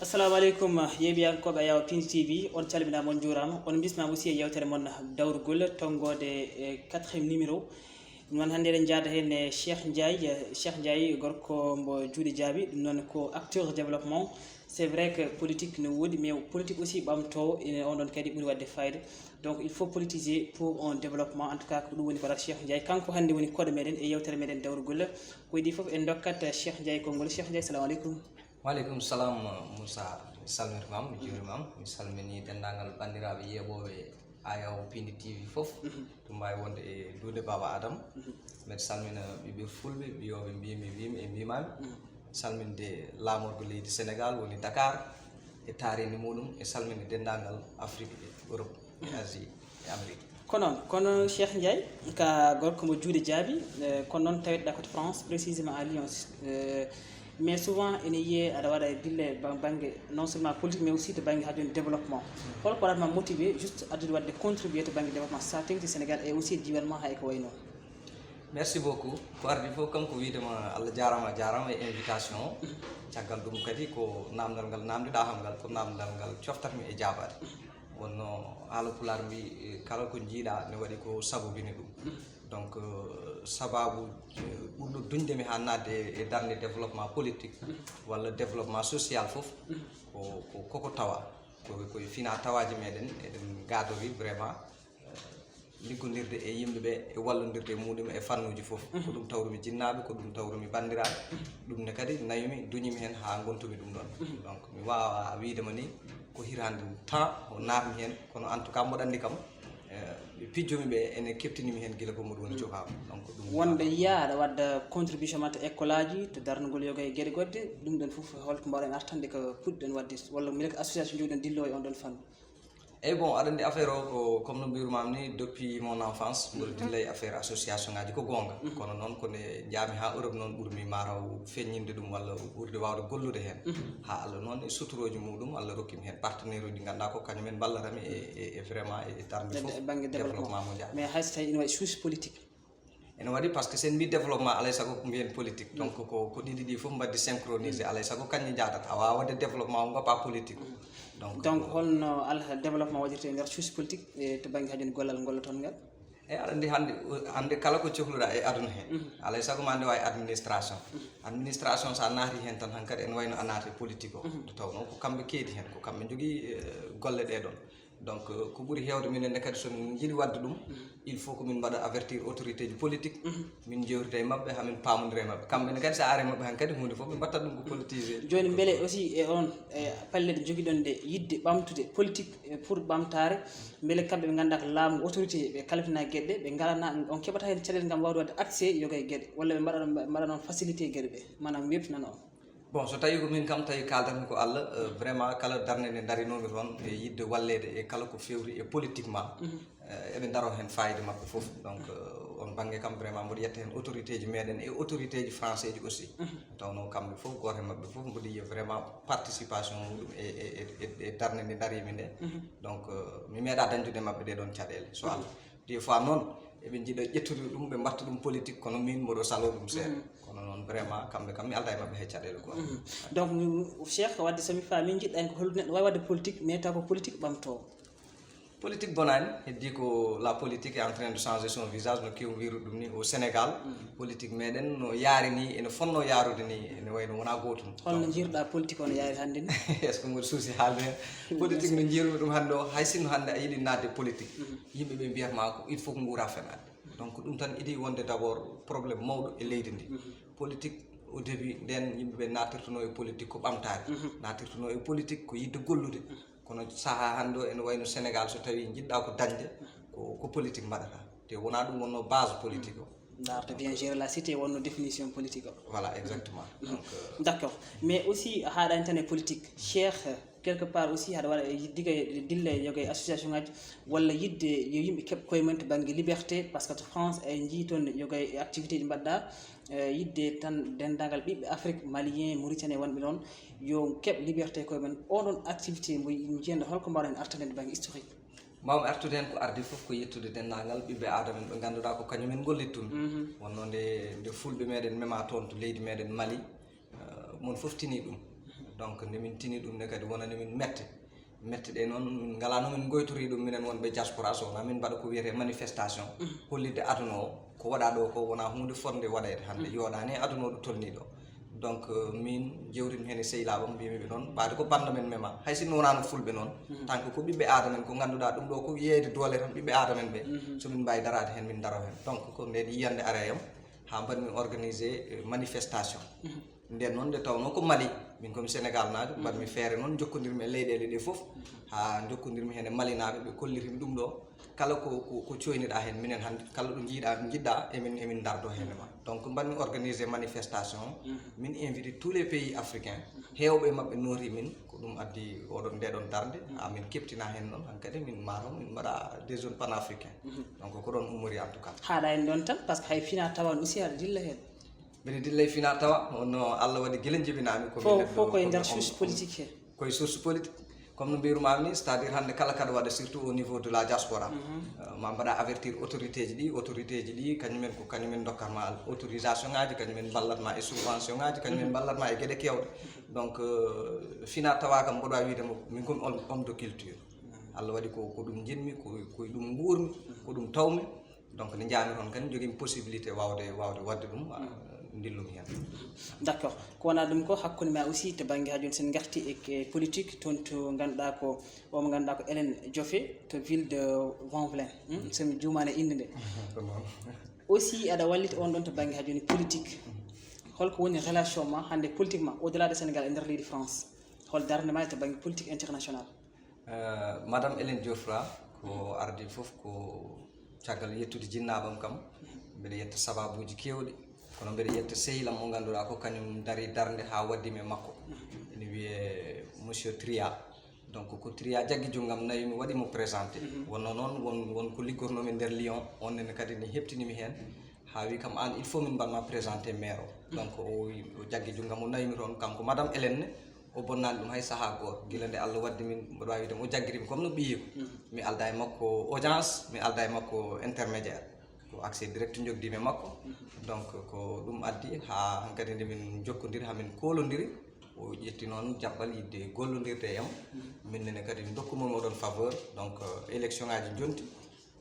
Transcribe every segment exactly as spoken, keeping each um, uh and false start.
Assalamu aleykum, yeeɓiyankooɓe Ayaw Pindi T V, on calminaama, on njuuraama. On mbisnaama aussi e yewtere mon dawrugol, tonngoode e quatrième numéro. Ɗum noon, hannde eɗen njaada heen e Cheikh Ndiaye. Cheikh Ndiaye, gorko mbo juuɗe jaaɓi, ɗum noon ko acteur développement. C'est vrai que politique ne woodi, mais politique aussi ɓamtoowo ene on ɗon kadi ɓuri waɗde fayida. Donc, il faut politiser pour un développement. En tout cas, ko ɗum woni ko Cheikh Ndiaye. Kanko hannde woni koɗo meɗen e yewtere meɗen dawrugol. Ko idii fof, en ndokkat Cheikh Ndiaye konngol. Cheikh Ndiaye, salamu aleykum. Wa aleykum salam, Moussa. Mi salmitimaama, mi juurimaama. Mi salmini denndaangal banndiraaɓe yeeɓooɓe Ayaw Pindi T V fof. Mhm. To mbaawi wonde e duunde Baaba Adama. Mhm. Mbeɗa salmina ɓiɓɓe fulɓe, ɓiyooɓe mbiymi, mbiymi e mbimaami. Mhm. Salminde laamorgo leydi Sénégal, woni Dakar, e taariindi muɗum, e salminde denndaangal Afrique e Europe e Asie e Amérique. Ko noon, kono Cheikh Ndiaye, ka gorko mo juuɗe jaaɓi, eh, kono noon taweteɗaa ko to France, précisément à Lyon. Eh, mais souvent, ene yiyee aɗa waɗa e dille ba-, bannge non seulement politique, mais aussi to bannge hajoni développement. Hol ko waɗatma motivé juste addude waɗde contribuer to bannge développement, so tawii to Sénégal et aussi e diiwaan ma hay ko wayi noon? Merci beaucoup. Ko ardi fof kanko wiide ma Allah jaaraama, a jaaraama e invitation o. Caggal ɗum kadi ko naamndal ngal naamndiɗaa kam ngal, ko naamndal ngal coftatmi e jaabaade. Wonno haala pulaar mbi, eh, kala ko njiiɗaa ne waɗi ko sabobini ɗum. Donc, eh, sababu, eh, ɓurɗo duñde mi haa naatde e darnde développement politique walla développement social fof, ko, ko, koko tawa. Ko, ko e fina tawaaji meɗen, eɗen gadori vraiment, eh, liggondirde e yimɓe ɓe, e wallondirde e muɗum e fannuuji fof. Mhm. Ko ɗum tawrumi jinnaaɓe, ko ɗum tawrumi banndiraaɓe. Ɗum ne kadi nawimi, duñimi heen haa ngontumi ɗum ɗoon. Mhm. Donc, mi waawa wiide ma ni ko hirande temps o naatmi heen, kono en tout cas mboɗo anndi kam, eh, ɓe pijjomi ɓe ene keptinimi heen gila ko mboɗo woni cukaaɓe. Donc, ɗum wonde yiya aɗa wadda contribution ma to école aji, to darnugol yoga e geɗe goɗɗe, ɗum ɗon fof holko mbaɗon artande ko puɗɗon wadde, walla mbele ko association jogiɗon dillo e on ɗon fannu? Eyyi, bon, aɗa anndi affaire o ko, comme no mbirumami ni, depuis mon enfance, mboɗo dilla e affaire association ngaji, ko goonga. Mhm. Kono noon, ko nde njaami haa Europe noon, ɓurmi mataw feññinde ɗum walla ɓurde waawde gollude heen. Mhm. Haa Allah noon e suturooji muɗum, Allah rokkimi heen partenaire uji ɗi ngannduɗaa ko kañum en mballatami e, e, e vraiment e darnde fof e bannge développement mo njaami. Mais hay so tawii ina waɗi souci politique? Ene waɗi, par ce que so en mbi développement, alay sago ko mbiyen politique. Donc, ko, ko ɗiɗi ɗi fof mbaddi synchronisé. Alay sago kañƴe njaadata. A waawaa waɗde développement o ngoppa politique o. Donc, donc, holno alha développement waɗirte e nder souci politique, e to bannge hajoni gollal ngolloton ngal? E aɗa anndi hannde, hannde kala ko cohluɗaa e aduna he, alay sago ma nde wawi administration. Administration, so a naati heen tan, hankadi ene wayno a naati politique o. Nde tawnoo ko kamɓe keedi heen, ko kamɓe njogii, eh, golle ɗee ɗoon. Donc, euh, ko ɓuri heewde minen ne kadi, so min njiɗi waɗde ɗum, il faut ko min mbaɗa avertir autorité ji politique, min njewtida e maɓɓe, haa min paamondira e maɓɓe. Kamɓe ne kadi, so a ari e maɓɓe han kadi, huunde fof ɓe mbatta ɗum ko politisé. Jooni, mbele aussi e on, e pelle ɗe njogiɗon ɗe, yiɗde ɓamtude politique, e pour ɓamtaare, mbele kamɓe ɓe ngannduɗaa ko laamu, autorité, ɓe kalfinaa geɗe ɗe, ɓe ngalana, on keɓata heen caɗeele ngam waawde waɗde accès yoga e geɗe, walla ɓe mbaɗa ɗon, mbaɗa ɗon facilité geɗe ɗe, maanaam weɓtinana on? Bon, so tawii ko min kam, tawi kaaldatmi ko Allah, euh, vraiment, kala darnde nde ndarinoomi toon e yiɗde walleede e kala ko fewti e politiquement, euh, eɓe ndaro heen fayida maɓɓe fof. Donc, euh, on bannge kam, vraiment, mboɗo yetta heen autorité ji meɗen e autorité ji français ji aussi. Tawnoo kamɓe fof, gooto e maɓɓe fof mboɗo yiya vraiment participation muɗum e, e, e, e, e darnde nde ndariimi nde. Donc, euh, mi meeɗa dañdude maɓɓe ɗee ɗoon caɗeele, so Allah. Des fois noon, eɓe njiɗa ƴettude ɗum, ɓe mbatta ɗum politique, kono min mboɗo saloo ɗum seeɗa. Kono noon, vraiment, kamɓe kam, mi aldaa e maɓɓe hay caɗeele quoi. Donc, Cheikh, wadde so mi faami, njiɗɗaa ko holɗum neɗɗo waawi waɗde politique, mais taw ko politique ɓamtoowo? Politique bonaani, heddii ko la politique est en train de changer son visage, no keewmi wiyrude ɗum ni, au Sénégal. Politique meɗen no yaari ni, ene fonnoo yaarude ni, ene wayno wonaa gootum. Holno njiiruɗaa politique o no yaari hannde ni? Est-ce que mboɗo suusi haalde heen? Politique no njiirumi ɗum hannde o, hay sinno hannde a yiɗi naatde politique, yimɓe ɓe mbiyata ma ko il faut ko nguura fenaande. Donc, ɗum tan idii wonde d'abord problème mawɗo e leydi ndi. Politique, au début, nden yimɓe ɓe naatirtuno e politique ko ɓamtaare. Naatirtuno e politique ko yiɗde gollude. Kono sahaa hannde o, ene wayno Sénégal, so tawii njiɗɗaa ko dañde, ko, ko politique mbaɗata. Te wonaa ɗum wonno base politique o. Ndaarta bien gérer la cité, wonno définition politique o. Voilà, exactement. Donc, euh, d'accord. Mais aussi, a haaɗaani tan e politique. Cheikh, Quelque part aussi haɗa waɗa e yidde, diga e, dilla e yoga e association ngaji, walla yidde yo yimɓe keɓ koye mumen to banggue liberté, par ce que to France en jii toon yoga e activité ɗi mbaɗɗa, e yidde tan dendagal ɓiɓɓe Afrique, malien, mauritanien wonɓe ɗon, yo keɓ liberté koye mumen. Oɗon activité mo jiyanɗa, holko mbawɗa hen artude hen to banggue historique? Mbawmi artude heen ko ardi fof ko yettude denndaangal ɓiɓɓe aadama en ɓe ngannduɗaa ko kañum en ngollittumi. Wonno nde, nde fulɓe meɗen mema toon to leydi meɗen Mali, eh, mon fof tini ɗum. Donc nde min tini ɗum ne kadi wonani min mette. Mette ɗe noon min ngalaa no min ngoytori ɗum minen wonɓe diaspora, so wonaa min mbaɗa ko wiyetee manifestation. Hollitde aduna o ko waɗaa ɗo ko wonaa huunde fotnde waɗeede hannde, yooɗaani e aduna o ɗo tolnii ɗo. Donc euh, min jewtimi heen e sehilaaɓe am, mbimi ɓe noon ɓaade ko bannda men mema, hay sinno wonaano fulɓe noon, tant que ko ɓiɓɓe aada men, ko ngannduɗaa ɗum ɗo ko yeeyde doole tan ɓiɓɓe aada men ɓe. So min mbaawi daraade heen min daro heen. Donc ko ndeen yiyannde ari e am haa mbaɗmi organisé euh, manifestation. Nden noon nde tawnoo ko Mali, min komi Sénégal naajo, mbaɗmi feere noon jokkondirmi e leyɗeele ɗe fof, haa jokkondirmi heen e Malinaaɓe, ɓe kollitimi ɗum ɗo. Kala ko, ko, ko coyniɗaa heen, minen hannde kala ɗo njiiɗaa, njiɗɗaa, emin, emin ndardo heen e ma. Donc mbaɗmi organisé manifestation, min invité tous les pays africains, heewɓe e maɓɓe nooti min, ko ɗum addi oɗon, ndeɗon darnde, haa min keɓtina heen noon, hankadi min mataw min mbaɗa des zones panafricains. Donc ko ɗon ummori en tout cas. Haaɗa en ɗon tan, par ce que hay fina tawan aussi aɗa dilla heen. Mbiɗa dilla e fina tawa, wonno Allah waɗi gila njibinaami ko fof, fof koye nder source politique he. Koye source politique. Comme no mbirumami ni, c'est-à-dire hannde kala kaɗa waɗa, surtout au niveau de la diaspora, euh, ma mbaɗa avertir autorité ji ɗi, autorité ji ɗi kañumen ko kañumen dokkatma autorisation ngaji, kañumen mballatma e subvention ngaji, kañumen mballatma e geɗe kewɗe. Donc euh, fina tawa kam mboɗo wawi wiide mo min komi homme, homme de culture. Allah waɗi ko, ko ɗum njiɗmi, ko, ko e ɗum nguurmi, ko ɗum tawmi. Donc nde njahmi toon kadi jogiimi possibilité wawde, wawde waɗde ɗum, ah, ndillumi heen. D'accord. Ko wona ɗum ko hakkunde ma aussi to banggue ha joni sen garti e, e politique toon to ganduɗa ko o mo ganduɗa ko Hélène Dioffé to ville de Vanvelin, hmm? Somi juumani e inde nde. Ko noon. Aussi aɗa wallita on ɗon to banggue ha joni politique. Holko woni relation ma hannde politiquement au delà de Sénégal e nder leydi France? Hol darnde ma to banggue politique international? Euh, Madame Hélène Dioffra ko ardi fof ko caggal yettude jinnaaɓam kam, mbeɗa yetta sababuuji keewɗi, kono mbeɗa yetta sehilam mo ngannduɗaa ko kañum dari darnde haa waddi mi e makko, ene wiyee Monsieur Tria. Donc ko Tria jaggi junngam nawi mi waɗi mo présenté. Wonno noon won, won ko liggornomi nder Lyon, on nene kadi ne heɓtini mi heen, haa wi kam aan il faut min mbaɗma présenté maire o. Donc o wi, o jaggi junngam o nawi mi toon, kanko Madame Hélène ne, o bonnaani ɗum hay sahaa gooto, gila nde Allah waddi min, mboɗo waawi wiide o jaggiri mi comme no ɓiyiiko. Mi alda e makko audience, mi alda e makko intermédiaire, ko accès direct njogdimi e makko. Donc ko ɗum addi haa hankadi nde min njokkondiri, haa min koolondiri, o ƴetti noon jaɓɓal yidde gollondirde e am. Min nene kadi ndokkunomi oɗon faveur. Donc élection ngaji njonti,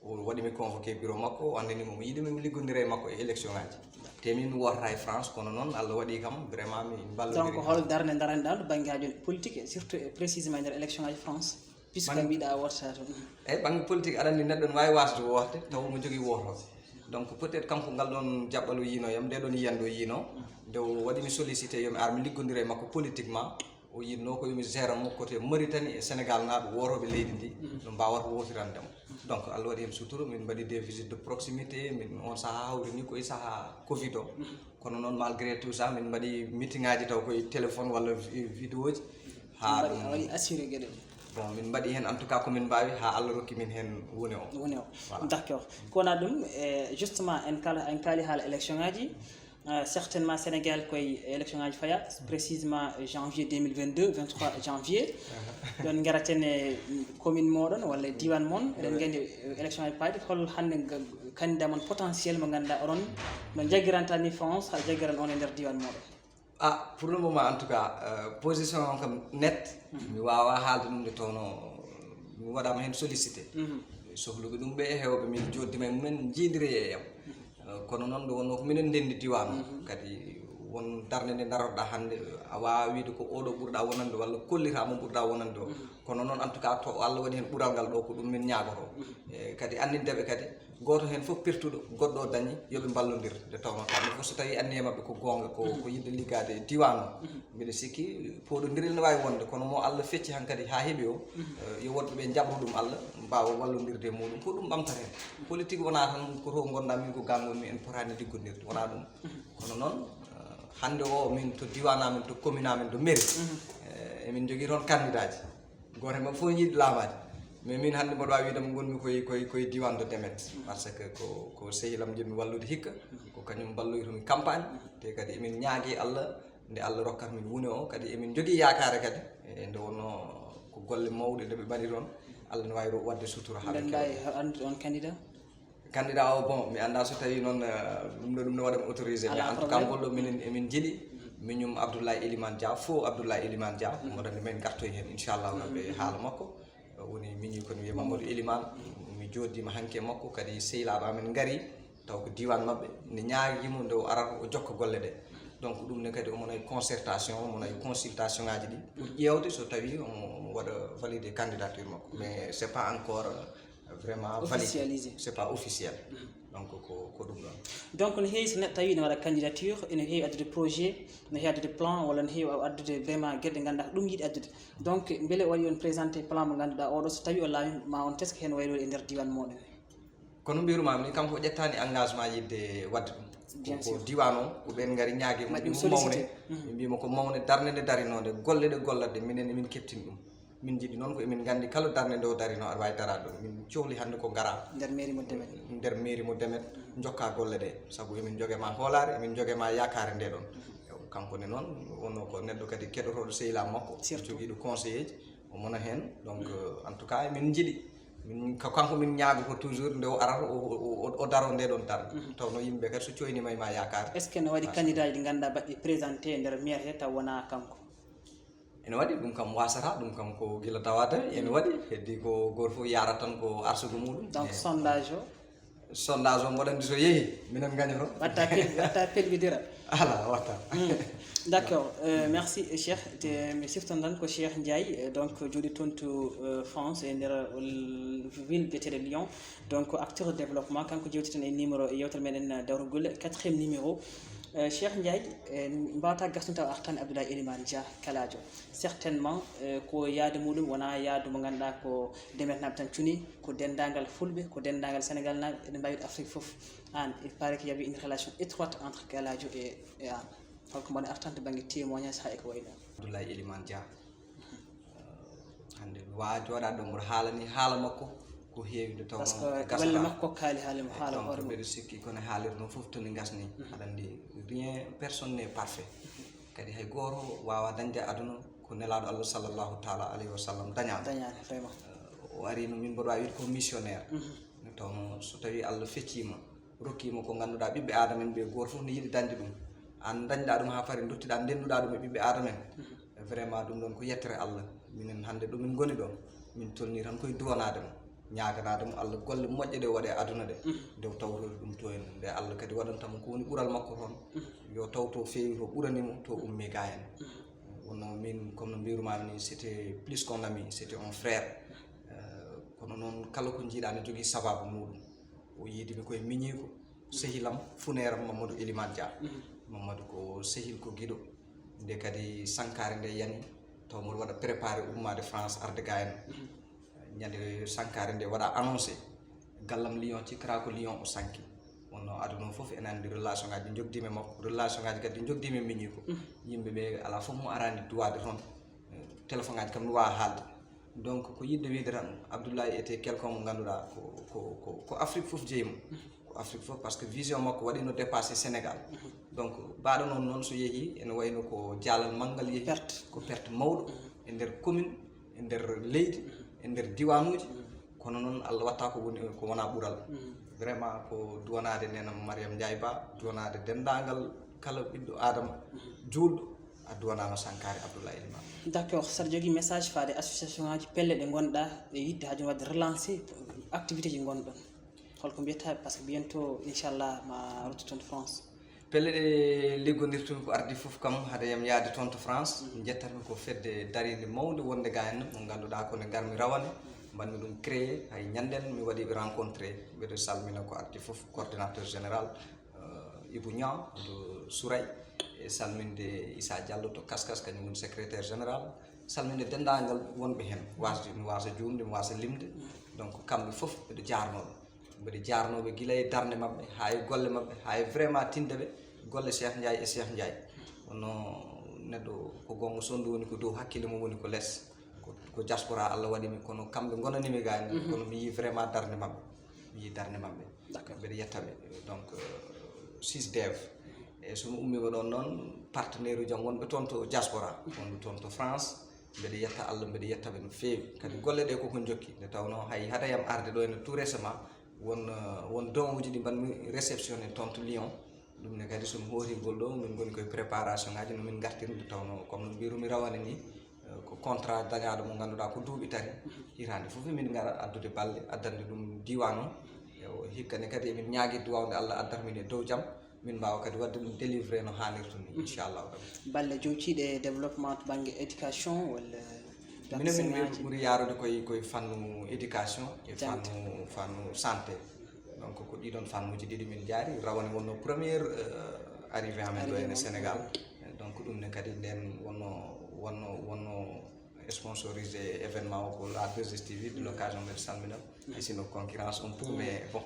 o waɗi mi convoqué bureau makko, o anndini mo mi yiɗi mi liggondira e makko e élection ngaji. Te min mi wootata e France, kono noon Allah waɗi kam vraiment mi mballondiri. Donc hol darnde daranɗa to banggue ha joni politique, surtout e précisément e nder élection ngaji France, puisque mbiɗa wootata toon? Eyyi, banggue politique aɗa anndi neɗɗo ne wawi wasde woote taw omo jogui wootoɓe. Donc peut être kanko ngal ɗon jaɓɓal o yiino yam, nde ɗon yiyande o yiino, nde o waɗi mi sollicité yomi ar mi liggondira e makko politiquement. O yinno ko yomi gérant mo côté Mauritanie e Sénégal naaɓe wootoɓe leydi ndi, no mbawata wootirande mo. Donc Allah waɗi heen sutura, min mbaɗi des visites de proximité, min on saha hawrini ko e saha covid o. Kono noon malgré tout ça min mbaɗi meeting aji taw koye téléphone walla vi- vidéo ji. Ha ɗum waɗi assuré gueɗe. Bon, min mbaɗi heen en tout cas ko min mbawi ha Allah rokki min heen woni o. Woni o. Voilà. D'accord. Ko wona ɗum e justement en kala en kaali haala élection ngaji. Euh, certainement Sénégal koye élection ngaji faya, précisément janvier deux mille vingt-deux, vingt-trois janvier. Ɗon garaten e commune moɗon walla e diwan mon, eɗen gandi élection ngaji paaɗi. Hol hannde candidat mon potentiel mo ganduɗa oɗon no jaggiranta ni France ha jaggiran on e nder diwan moɗon? Ah, pour le moment en tout cas euh, position on kam net mi wawa haalde ɗum nde tawno mi waɗama heen sollicité. Sohluɓe ɗum ɓe e hewɓe min joddima e mumen jiidiri e yam. Euh, kono noon nde wonno ko minen ndenndi diwan o, kadi won darnde nde darotoɗa hannde, a wawa wiide ko oɗo ɓurɗa wonande walla kollita mo ɓurɗa wonande o. Kono noon en tout cas to Allah waɗi heen ɓural ngal ɗo ko ɗum min ñaagoto. E kadi anndindeɓe kadi goto heen fof pertuɗo goɗɗo o dañi yoɓe mballodir, nde tawno kamɓe fof so tawi anniye maɓɓe ko goonga ko, ko yidde liggade e diwan o. Mbiɗa sikki pooɗodirel ne wawi wonde kono mo Allah fecci hankadi ha heeɓi o, eh, yo woɗɓe ɓe jaɓro ɗum Allah mbawa wallodirde e muɗum ko ɗum ɓamtata hen. Politique wona tan ko to gonɗa min ko ga gonmi en potani liggodirde, wona ɗum. Kono noon eh, hande o min to diwan amen to commune amen to mairie, eh, Emin njogii toon candidat ji. Gooto e maɓɓe fof yiɗi laamaade. Mais min hannde mboɗo waawi wiide mo ngonmi koye, koye, koye diiwaan de Demet. Par ce que ko, ko sehilam njiɗmi wallude hikka. Ko kañum mballoytomi campagne. Te kadi emin ñaagii Allah, nde Allah rokkata min wune o, kadi emin njogii yaakaare kadi. E nde wonnoo ko golle mawɗe nde ɓe mbaɗi toon. Allah ne waawi ro-, waɗde sutura haa ɓe Mbeɗa keewa. Mbawi anndude on candidat? Candidat o, bon, mi anndaa so tawii noon, eh, ɗum ɗo, ɗum no waɗa mi autorisé. Mais en tout cas, ngol ɗo minen, emin njiɗi. Miñum Abdoulaye Elimane Dia, faux Abdoulaye Elimane Dia. Mboɗo anndi min ngartoy heen, inchallahu rabbi, e haala makko. O woni miñi ko mi wiya Mamadou Elimane. Mi jooɗdiima hanki e makko, kadi sehilaaɓe amen ngari, taw ko diiwaan maɓɓe. Nde ñaagii mo, nde o arata, o jokka golle ɗe. Donc, ɗum ne kadi omo nayi concertation, omo nayi consultation ngaaji ɗi pour ƴeewde so tawii omo, omo waɗa validé candidature makko. Mais c'est pas encore, euh, vraiment validé. Officialisé. C'est pas officiel. Donc, ko, ko ɗum ɗoon. Donc, no heewi so neɗɗo tawi ene waɗa candidature, ene heewi addude projet, ene heewi addude plan, walla ene heewi addude vraiment geɗe ɗe ngannduɗaa ko ɗum yiɗi addude. Donc, mbele o waɗi on présenté plan mo ngannduɗaa oɗo, so tawi o laami, ma on tesko heen waylude e nder diiwaan mooɗon? Kono mbiruma ni, kanko o ƴettaani engagement yiɗde waɗde ɗum. Bien sûr. Ko diiwaan o, ko ɓeen ngari ñaage mum, mawɗi ɗum ɗum mawne. Sollicité. Mhm. Ɓe mbiima ko mawne darnde nde darinoonde, golle ɗe gollata ɗe, minen emin keɓtini ɗum. Min njiɗi noon ko emin nganndi kala darnde nde o darino aɗa waawi daraade ɗum. Min cohli hannde ko ngaraa. Nder mairie mo Demet. Nder mairie mo Demet, njokka golle ɗe. Sabu emin njogee ma hoolaare, emin njogee ma yaakaare nde ɗoon. Kanko ne noon, wonno ko neɗɗo kadi keɗotooɗo sehilaaɓe makko, surtout jogiiɗo conseiller ji, o mona heen. Donc, euh, en tout cas, emin njiɗi. Min, ka-, kanko min ñaagotoo toujours nde o arata, o, o, o, o daro nde ɗoon darnde. Mhm. Tawnoo yimɓe kadi so cooyniima e ma yaakaar. Est-ce que ne waɗi candidat ji ɗi ngannduɗaa mbaɗɗi présenté e nder maire he taw wonaa kanko? Ene waɗi, ɗum kam waasata, ɗum kam ko gila tawa tawi, ene waɗi, heddi ko gooto fof yaarata tan ko arsugo muɗum. Donc, eh, sondage o? Sondage o, mboɗo anndi so yehi, minen ngañoto. Watta pel-, watta pelwidira. Ala, watta. Hmm. D'accord, euh, merci, Cheikh. Te mi siftan tan ko Cheikh Ndiaye, euh, donc, jooɗi toon to, euh, France, e nder, euh, ville biyeteeɗo Lyon. Donc, acteur de développement, kanko jewteten e numéro, e yewtere meɗen, euh, dawrugol, quatrième numéro. Euh, Cheikh Ndiaye, euh, mbawata gasnude taw artan Abdoulaye Elimane Dia Kaladio. Certainement, euh, ko yaadu muɗum wonaa yaadu mo ngannduɗaa ko Demetnaaɓe tan cuni, ko denndaangal Fulɓe, ko denndaangal Senegaalnaaɓe, eɗen mbaawi wiide Afrique fof. Aan, il paraît que y avait une relation étroite entre Kaladio et, et aan. Holko mbaɗa artan to bannge témoignage haa e ko wayi noon? Abdoulaye Elimane Dia. Euh, hannde mi waawaa jooɗaade ɗo mboɗo haalani haala makko ko heewi nde tawnoo. Parce que gasataa. Golle makko ko kaali haala mo, eh, haala donc hoore mum. Mbeɗa sikki kono haalirnoo fof toni ngasni. Mhm. Aɗa anndi, rien, personne n'est parfait. Kadi hay gooto waawaa dañde aduna ko Nelaaɗo Allah sallallahu taala alayhi wa sallam dañaano. Dañaano, vraiment. Euh, o ari no min mboɗo waawi wiide ko missionnaire. Mhm. Nde tawnoo so tawii Allah fecciima, rokkiima ko ngannduɗaa ɓiɓɓe Aadama en ɓe gooto fof ne yiɗi dañde ɗum. Aan dañɗaa ɗum haa fari, nduttiɗaa, ndennduɗaa ɗum e ɓiɓɓe Aadama en. Mhm. Vraiment, ɗum ɗoon ko yettere Allah. Minen hannde ɗo min ngoni ɗo, min tolnii tan koye duwanaade mo, ñaaganaade mo Allah golle moƴƴe ɗe o waɗi e aduna ɗe, mhm, nde o tawtori ɗum to en, nde Allah kadi waɗanta mo ko woni ɓural makko toon, mhm, yo tawto feewi to ɓurani mo, to ummi ga en. Mhm. Wonno min, comme no mbirumaami ni, c'était plus qu'un ami, c'était un frère. Euh, kono noon, kala ko njiiɗaa ne jogii sabaabu muɗum. O yiidimi koye miñiiko, sehilam, funeeram Mamadou Elimane Dia. Mhm. Mamadou ko sehil, ko giɗo. Nde kadi sankaare nde yani, taw mboɗo waɗa préparé ummaade France arde ga en. Mhm. Ñande sankaare nde waɗa annoncé, gallam Lyon, cikkata ko Lyon o sanki. Wonno aduna o fof ene anndi relation ngaji ɗi njogdimi e makko, relation ngaji kadi ɗi njogdimi e miñiiko. Mhm. Yimɓe ɓe alaa fof mo araani duwaade toon. Téléphone ngaji kam no waawa haalde. Donc, ko yiɗde wiide tan, Abdoulaye était quelqu'un mo ngannduɗaa ko, ko, ko, ko Afrique fof jeyi mo. Ko Afrique fof, parce que vision makko waɗi no dépassé Sénégal. Mhm. Donc, baɗo noon, noon so yehi, ene wayno ko jaalal manngal yehi, perte, ko perte mawɗo, mhm, e nder commune, e nder leydi, mhm, e nder diwaanuuji. Mhm. Kono noon, Allah watta ko woni, ko wona ɓural. Mhm. Vraiment, ko duwanaade nenam Mariam Ndiaye Ba, duwanaade denndaangal kala ɓiɗɗo Aadama, mhm, juulɗo, a duwanaama sankaare Abdoulaye Elimane. D'accord, saɗa jogii message faade association ngaji pelle ɗe ngonɗa e yiɗde haa jooni waɗde relancer activité ji ngonɗon? Holko mbiyata, parce que bientôt, inchallah, ma ruttu toon to France? Pelle ɗe liggondirtumi ko ardi fof kam, hade yam yaade toon to France, mhm, njettatmi ko fedde darinde mawnde wonde ga en, mo ngannduɗaa ko nde ngarmi rawane, mbaɗmi ɗum créé, hay ñannden mi waɗi ɓe rencontré, mbeɗo salmina ko ardi fof, coordinateur général, euh, Ibou Niang to Souray, e salminde Issa Diallo to Kaskas, kañum woni secrétaire général, salminde denndaangal wonɓe heen, wasde, mi waasa juumde, mi waasa limde, donc kamɓe fof mbeɗo jaarnooɓe. Mbeɗo jaarnooɓe gila e darnde maɓɓe, haa e golle maɓɓe, haa e vraiment tinde ɓe golle Cheikh Ndiaye e Cheikh Ndiaye. Kono Neɗɗo ko goonga, so on woni ko dow, hakkille mum woni ko les. Ko, ko diaspora Allah waɗi mi, kono kamɓe ngonani mi gani, kono mi yii vraiment darnde maɓɓe. Mi yii darnde maɓɓe. D'accord. Mbeɗa yetta ɓe. Donc, euh, six dev. E so mi ummiima ɗoon noon, partenaire uji am wonɓe toon to diaspora, wonɓe toon to France, mbeɗa yetta Allah, mbeɗa yetta ɓe no feewi. Kadi golle ɗe koko njokki, nde tawnoo hay hade yam arde ɗo ene tout récemment, won, euh, won don uji ɗi mbaɗmi réceptionné toon to Lyon. Ɗum ne kadi, so mi hooti ngol ɗo, min ngoni koye préparation ngaji no min ngartirta, nde tawnoo, comme no mbirumi rawane ni, euh, ko contrat dañaaɗo mo ngannduɗaa ko duuɓi tati. Hitaande fof emin ngara addude balle, addande ɗum diiwaan o. E o hikka ne kadi emin ñaagii duwawde Allah addata min e dow jam, min mbaawa kadi waɗde ɗum délivré no haanirta ni, inchallahu rabbi. Balle jowtiiɗe e développement to bannge éducation walla? Minen min, min ɓuri yaarude koye, koye fannu éducation e fannu, fannu santé. Donc, ko ɗiɗon fannuuji ɗiɗi min njaari. Rawane wonno première, euh, arrivée amen ɗo ene Sénégal. Donc, ɗum ne kadi nden wonno, wonno, wonno sponsorisé événement o ko la deux S T V, de l'occasion mbeɗa salmina. Hay sinno concurrence un peu, mais bon,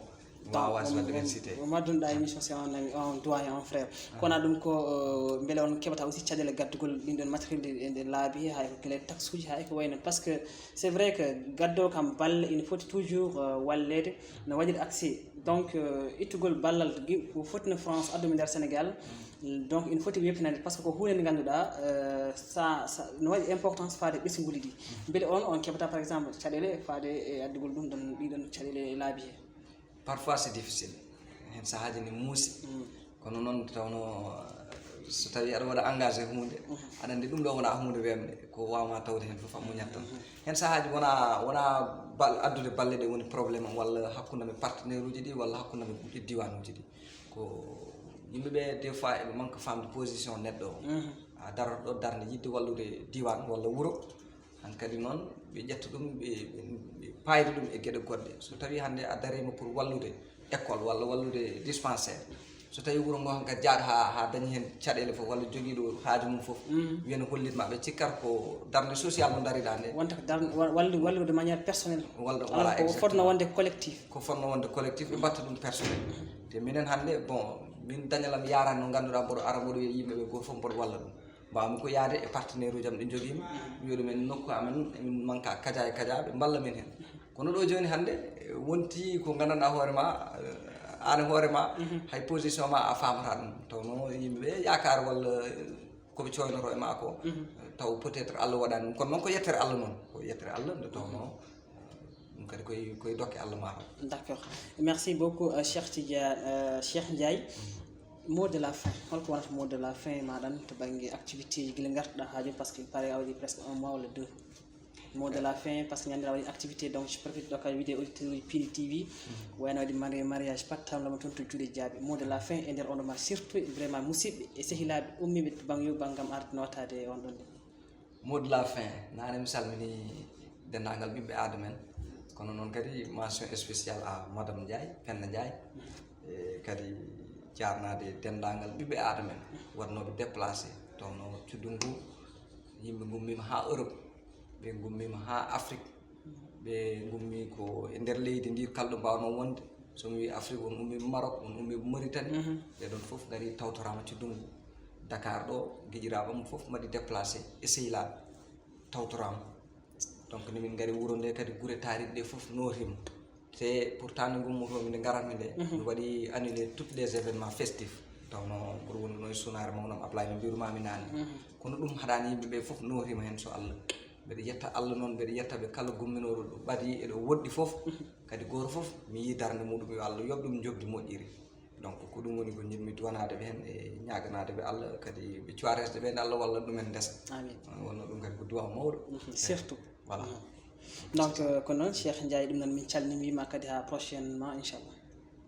mi wawa wasde waɗde ɓen cité. Maddunoɗa émission, c'est un ami, un doyen, un frère. Kono ɗum ko, euh, mbele on keɓata aussi caɗeele gaddugol ɗin ɗon matériel ɗi, ɗi laabi, hay ko gila taxe uji, hay ko wayno, parce que c'est vrai que gaddo kam balle ina foti toujours, euh, walleede, no waɗir accès. Donc, euh, ittugol ballal gi-, ko foti no France addumi nder Sénégal. Donc, ina foti weɓtinande, parce que ko huunde nde ngannduɗaa, euh, sa, sa, no waɗi importance faade ɓesnguuli ɗi. Mbele on, on keɓata, par exemple, caɗeele faade e addugol ɗum ɗon, ɗiɗon caɗeele e laabi he? Parfois, c'est difficile. Heen sahaaji ne muusi. Kono noon, tawnoo, so tawii aɗa waɗa engagé huunde, aɗa anndi ɗum ɗo wonaa huunde weemde, ko waawma tawde heen fof a muñat tan. Heen sahaaji wonaa, wonaa bal-, addude balle ɗe woni problème am, walla hakkunde am e partenaire uji ɗi, walla hakkunde am e diiwaanuuji ɗi. Ko yimɓe ɓe, des fois, eɓe manque faamde position neɗɗo o. A daroto ɗo darnde yiɗde wallude diiwaan walla wuro, hankadi noon ɓe ƴetta ɗum, ɓe, ɓe, ɓe paayda ɗum e geɗe goɗɗe. So tawii hannde a dariima pour wallude école walla wallude dispensaire, so tawii wuro ngo hankadi jaaɗo haa, haa dañi heen caɗeele fof walla jogiiɗo haaju mum fof, wiya no hollit ma, ɓe cikkat ko darnde social mo dariɗaa nde. Wonta ko darnde, wa-, wallu-, wallude de manière personnelle. Wallude, alors, voilà, ko fotno wonde collectif. Ko fotno wonde collectif, ɓe mbaɗta ɗum personnel. Te minen hannde, bon, min dañalam yaarani no ngannduɗaa mboɗo ara mboɗo wiya yimɓe ɓe gooto fof mboɗo walla ɗum. Mbawmi ko yahde e partenaire uji am ɗi njogiimi, wiya ɗumen nokku amen, emin manka kaja e kaja, ɓe mballa min heen. Kono ɗo jooni hannde, wonti ko nganndanɗaa hoore ma, eh, aan e hoore ma, hay position ma a faamata ɗum. Tawnoo yimɓe ɓe yaakaar walla, eh, ko ɓe coynoto e ma ko, taw peut-être Allah waɗaani ɗum. Kono noon ko yettere Allah noon, ko yettere Allah nde tawnoo, eh, ɗum kadi koye, koye dokke Allah mataw. D'accord. Merci beaucoup, euh, Cheikh Tidiane, euh, Cheikh Ndiaye. Mot de la fin, holko wonata mot de la fin maɗan to bannge activité ji gila ngartuɗa haa jooni, parce que il paraît a waɗi presque un mois walla deux? Mot de la fin, parce que ñande a waɗi activité, donc je profite ɗo kadi wiide auditeur uji Pin T V, wayno waɗi mari-, mariage pattam lama toon to juuɗe jaaɓi. Mot de la fin e nder on ɗo match, surtout vraiment musidɓe e sehilaaɓe ummiiɓe to bannge yo banngam arde notaade e on ɗon ɗo. Mot de la fin, naane mi salmini denndaangal ɓiɓɓe aada men, kono noon kadi mention spéciale à madame Ndiaye, Penda Ndiaye, e kadi jaarnaade denndaangal ɓiɓɓe aada men waɗnooɓe déplacé, tawno cuɗɗu ngu, yimɓe ngummiima haa Europe, ɓe ngummiima haa Afrique, ɓe ngummi ko e nder leydi ndi kala ɗo mbaawno wonde. So mi wii Afrique, won ummiiɓe Maroc, won ummiiɓe Mauritanie. Ɓe ɗon fof ngari tawtoraama cuɗɗu ngu. Dakar ɗo, giƴiraaɓe am fof mbaɗi déplacé e sehilaaɓe, tawtoraama. Donc, ni min ngari wuro nde kadi, gure taariɗe ɗe fof nootiima. Te pourtant nde ngummotoomi, nde ngaratmi nde, mi waɗi annulé tous les événements festifs. Tawno mboɗo woni ɗo e sunaare mawɗo am Ablaye, no mbirumaami naane. Kono ɗum haɗaani, yimɓe ɓe fof nootiima heen, so Allah. Mbeɗa yetta Allah noon, mbeɗa yetta ɓe kala gumminooɗo ɗo ɓadii e ɗo woɗɗi fof. Kadi gooto fof mi yii darnde muɗum, yo Allah yoɓ ɗum njoɓdi moƴƴiri. Donc, ko ɗum woni ko njiɗmi duwanaade ɓe heen e ñaaganaade ɓe Allah, kadi ɓe cuwa resde ɓe, nde Allah walla ɗumen ndesa. Amin. Wonno ɗum kadi ko duwa mawɗo. Mhm, surtout. Voilà. Mhm. Donc, euh, ko noon, Cheikh Ndiaye, ɗum noon min calmini, wima kadi haa prochainement, inchallah.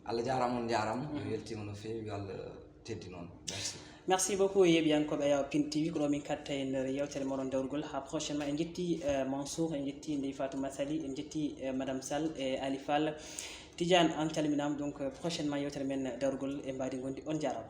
Allah jaaraama, on njaaraama. Mi weltiima no feewi, yo Allah teddi noon. Merci. Merci beaucoup, yeeɓiyankooɓe Ayaw Pin T V, ko ɗo min katta e nder yewtere moɗon dawrugol. Haa prochainement, en njetti, euh, Mansour, en njetti Ndeye Fatou Massaly, en njetti, euh, Madame Sall e Ali Fall. Tidiane, an calminaama, donc, euh, prochainement yewtere men dawrugol e mbaadi ngondi. On njaaraama.